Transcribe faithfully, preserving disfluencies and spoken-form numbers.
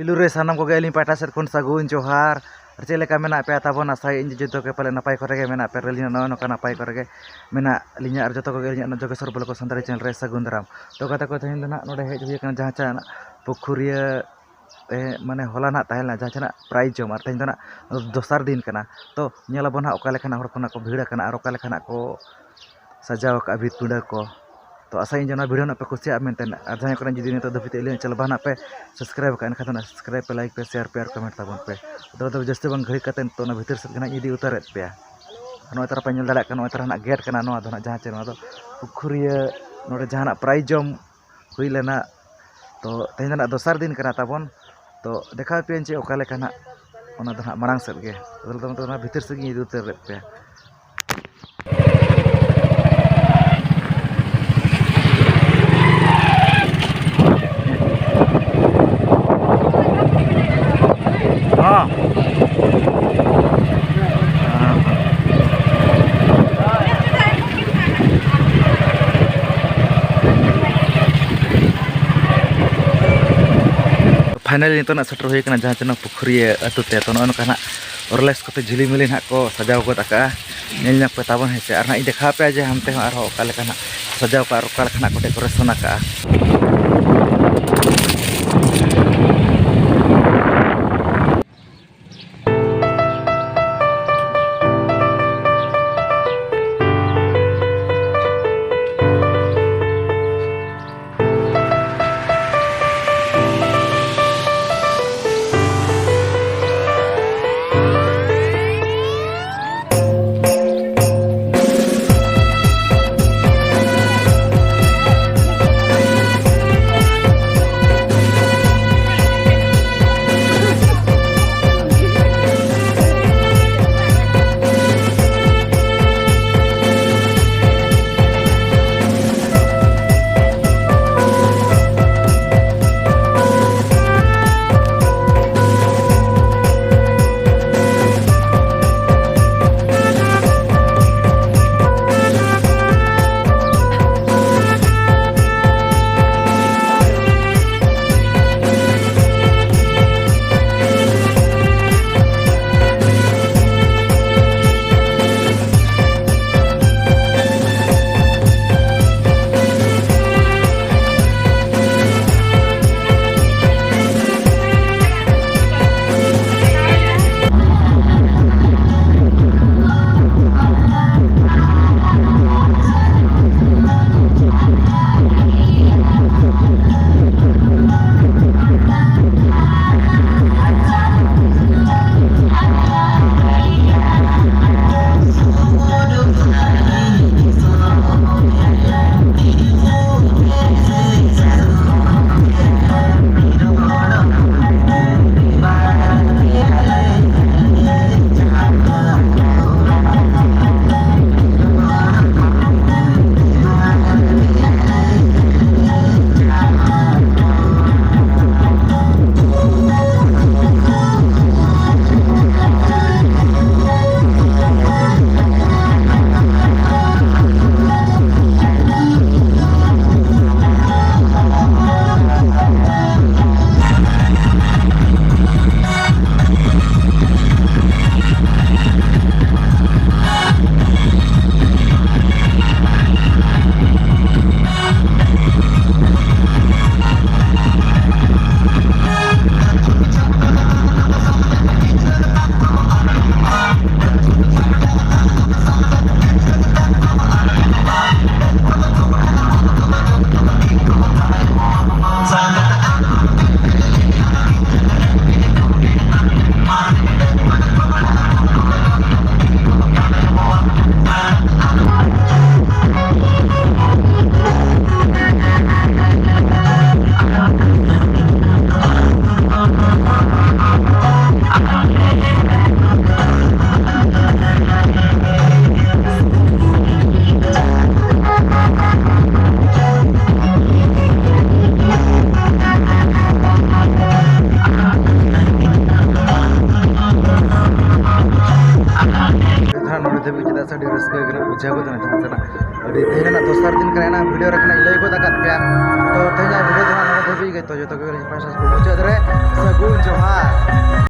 ᱯᱩᱭᱞᱩ ᱨᱮ ᱥᱟᱱᱟᱢ ᱠᱚᱜᱮ ᱟᱹᱞᱤᱧ ᱯᱟᱦᱴᱟ ᱥᱮᱫ ᱠᱷᱚᱱ ᱥᱟᱹᱜᱩᱱ ᱡᱚᱦᱟᱨ᱾ ᱟᱨ ᱪᱮᱫ ᱞᱮᱠᱟ ᱢᱮᱱᱟᱜ ᱯᱮᱭᱟ ᱛᱟᱵᱚᱱ? ᱟᱥᱟᱭᱟᱹᱧ ᱡᱮ ᱡᱚᱛᱚ ᱜᱮ ᱯᱟᱞᱮ ᱱᱟᱯᱟᱭ ᱠᱚᱨᱮ ᱜᱮ ᱢᱮᱱᱟᱜ ᱯᱮᱭᱟ᱾ ᱟᱹᱞᱤᱧ ᱦᱚᱸ ᱱᱚᱜᱼᱚᱭ ᱱᱚᱝᱠᱟ ᱱᱟᱯᱟᱭ ᱠᱚᱨᱮ ᱜᱮ ᱢᱮᱱᱟᱜ ᱞᱤᱧᱟ᱾ ᱟᱨ ᱡᱚᱛᱚ ᱠᱚᱜᱮ ᱟᱹᱞᱤᱧᱟᱜ ᱱᱚᱣᱟ ᱡᱳᱜᱮᱥᱣᱚᱨ ᱵᱞᱚᱜ ᱥᱟᱱᱛᱟᱲᱤ ᱪᱮᱱᱮᱞ ᱨᱮ ᱥᱟᱹᱜᱩᱱ ᱫᱟᱨᱟᱢ᱾ ᱛᱚ ᱜᱟᱛᱮ ᱠᱚ, ᱛᱮᱦᱮᱧ ᱫᱚ ᱱᱟᱦᱟᱜ ᱱᱚᱰᱮ ᱦᱮᱡ ᱦᱩᱭ ᱟᱠᱟᱱᱟ ᱡᱟᱦᱟᱸ ᱪᱟ ᱯᱩᱠᱷᱩᱨᱤᱭᱟᱹ ᱛᱮ, ᱢᱟᱱᱮ ᱦᱚᱞᱟ ᱱᱟᱦᱟᱜ ᱛᱟᱦᱮᱸ ᱞᱮᱱᱟ ᱡᱟᱦᱟᱸ ᱪᱟ ᱯᱨᱟᱭᱤᱡᱽ ᱡᱚᱢ, ᱟᱨ ᱛᱮᱦᱮᱧ ᱫᱚ ᱱᱟᱦᱟᱜ ᱫᱚᱥᱟᱨ ᱫᱤᱱ ᱠᱟᱱᱟ᱾ ᱛᱚ ᱧᱮᱞ ᱟᱵᱚᱱ ᱱᱟᱦᱟᱜ ᱚᱠᱟ ᱞᱮᱠᱟᱱᱟᱜ ᱦᱚᱲ ᱠᱚ ᱱᱟᱦᱟᱜ ᱠᱚ ᱵᱷᱤᱲ ᱟᱠᱟᱱᱟ ᱟᱨ ᱚᱠᱟ ᱞᱮᱠᱟᱱᱟᱜ ᱠᱚ ᱥᱟᱡᱟᱣ ᱟᱠᱟᱫᱼᱟ ᱵᱷᱤᱛ ᱯᱤᱸᱰᱟᱹ ᱠᱚ᱾ ᱛᱚ ᱟᱥᱟᱭᱟᱹᱧ ᱡᱮ ᱱᱚᱣᱟ ᱵᱷᱤᱰᱤᱭᱳ ᱱᱟᱦᱟᱜ ᱯᱮ ᱠᱩᱥᱤᱭᱟᱜᱼᱟ ᱢᱮᱱᱛᱮ᱾ ᱟᱨ ᱡᱟᱦᱟᱸᱭ ᱠᱚᱨᱮ ᱡᱩᱫᱤ ᱱᱤᱛᱚᱜ ᱫᱷᱟᱹᱵᱤᱡ ᱛᱮ ᱟᱹᱞᱤᱧᱟᱜ ᱪᱮᱱᱮᱞ ᱵᱟᱝ ᱱᱟᱦᱟᱜ ᱯᱮ ᱥᱟᱵᱥᱠᱨᱟᱭᱤᱵ ᱟᱠᱟᱫᱼᱟ, ᱮᱱᱠᱷᱟᱱ ᱫᱚ ᱥᱟᱵᱥᱠᱨᱟᱭᱤᱵ ᱯᱮ, ᱞᱟᱭᱤᱠ ᱯᱮ, ᱥᱮᱭᱟᱨ ᱯᱮ ᱟᱨ ᱠᱚᱢᱮᱱᱴ ᱛᱟᱵᱚᱱ ᱯᱮ᱾ ᱛᱚᱵᱮ ᱫᱚ ᱡᱟᱹᱥᱛᱤ ᱵᱟᱝ ᱜᱷᱟᱹᱲᱤ ᱠᱟᱛᱮ ᱱᱤᱛᱚᱜ ᱚᱱᱟ ᱵᱷᱤᱛᱤᱨ ᱥᱮᱫ ᱜᱮ ᱱᱟᱦᱟᱜ ᱤᱧ ᱤᱫᱤ ᱩᱛᱟᱹᱨᱮᱫ ᱯᱮᱭᱟ᱾ ᱱᱚᱜᱼᱚᱭ ᱛᱟᱨᱟ ᱯᱮ ᱧᱮᱞ ᱫᱟᱲᱮᱭᱟᱜ ᱠᱟᱱᱟ, ᱱᱚᱜᱼᱚᱭ ᱛᱟᱨᱟ ᱱᱟᱦᱟᱜ ᱜᱮᱴ ᱠᱟᱱᱟ ᱱᱚᱣᱟ ᱫᱚ ᱱᱟᱦᱟᱜ, ᱡᱟᱦᱟᱸ ᱪᱮ ᱱᱚᱣᱟ ᱫᱚ ᱯᱩᱠᱷᱩᱨᱤᱭᱟᱹ, ᱱᱚᱰᱮ ᱡᱟᱦᱟᱱᱟᱜ ᱯᱨᱟᱭᱤᱡᱽ ᱡᱚᱢ ᱦᱩᱭ ᱞᱮᱱᱟ᱾ ᱛᱚ ᱛᱮᱦᱮᱧ ᱫᱚ ᱱᱟᱦᱟᱜ ᱫᱚᱥᱟᱨ ᱫᱤᱱ ᱠᱟᱱᱟ ᱛᱟᱵᱚᱱ᱾ ᱛᱚ ᱫᱮᱠᱷᱟᱣ ᱟᱯᱮᱭᱟᱧ ᱪᱮ ᱚᱠᱟ ᱞᱮᱠᱟ ᱱᱟᱦᱟᱜ, ᱚᱱᱟ ᱫᱚ ᱱᱟᱦᱟᱜ ᱢᱟᱲᱟᱝ ᱥᱮᱫ ᱜᱮ᱾ ᱛᱚᱵᱮ ᱫᱚ ᱚᱱᱟ ᱵᱷᱤᱛᱤᱨ ᱥᱮᱫ ᱜᱤᱧ ᱤᱫᱤ ᱩᱛᱟᱹᱨ ᱞᱮᱫ ᱯᱮᱭᱟ᱾ ᱦᱚᱸ᱾ ᱯᱷᱟᱭᱱᱟᱞᱤ ᱱᱤᱛᱚᱜ ᱱᱟᱜ ᱥᱮᱴᱮᱨ ᱦᱩᱭ ᱠᱟᱱᱟ ᱡᱟᱦᱟᱸ ᱪᱮ ᱱᱚᱣᱟ ᱯᱩᱠᱷᱩᱨᱤᱭᱟᱹ ᱟᱹᱛᱩ ᱛᱮ᱾ ᱛᱚ ᱱᱚᱜᱼᱚᱭ ᱱᱚᱝᱠᱟ ᱱᱟᱜ ᱚᱨᱞᱮᱥ ᱠᱚᱛᱮ ᱡᱷᱤᱞᱤᱢᱤᱞᱤ ᱱᱟᱜ ᱠᱚ ᱥᱟᱡᱟᱣ ᱜᱚᱫ ᱟᱠᱟᱜᱼᱟ᱾ ᱧᱮᱞ ᱧᱚᱜ ᱯᱮ ᱛᱟᱵᱚᱱ ᱦᱮᱸ ᱥᱮ, ᱟᱨ ᱱᱟᱜ ᱤᱧ ᱫᱮᱠᱷᱟᱣ ᱟᱯᱮᱭᱟ ᱡᱮ ᱦᱟᱱᱛᱮ ᱦᱚᱸ ᱟᱨᱦᱚᱸ ᱚᱠᱟ ᱞᱮᱠᱟ ᱱᱟᱜ ᱥᱟᱡᱟᱣ ᱠᱟᱜᱼᱟ ᱟᱨ ᱚᱠᱟ ᱞᱮᱠᱟ ᱱᱟᱜ ᱠᱚ ᱰᱮᱠᱳᱨᱮᱥᱚᱱ ᱟᱠᱟᱜᱼᱟ᱾ ᱟᱹᱰᱤ ᱨᱟᱹᱥᱠᱟᱹ ᱜᱮᱞᱮ ᱵᱩᱡᱷᱟᱹᱣ ᱠᱮᱫᱟ ᱡᱟᱦᱟᱸ ᱛᱮᱱᱟᱜ ᱟᱹᱰᱤ ᱛᱮᱦᱮᱧ ᱨᱮᱱᱟᱜ ᱫᱚᱥᱟᱨ ᱫᱤᱱ ᱠᱟᱱᱟ, ᱚᱱᱟ ᱵᱷᱤᱰᱤᱭᱳ ᱨᱮ ᱠᱷᱟᱱ ᱤᱧ ᱞᱟᱹᱭ ᱜᱚᱫ ᱟᱠᱟᱫ ᱯᱮᱭᱟ᱾ ᱛᱚ ᱛᱮᱦᱮᱧᱟᱜ ᱵᱷᱤᱰᱤᱭᱳ ᱫᱚ ᱦᱟᱸᱜ ᱱᱚᱰᱮ ᱫᱷᱟᱹᱵᱤᱡ ᱜᱮ᱾ ᱛᱚ ᱡᱚᱛᱚ ᱜᱮ ᱯᱟᱥᱴᱟ ᱥᱮᱫ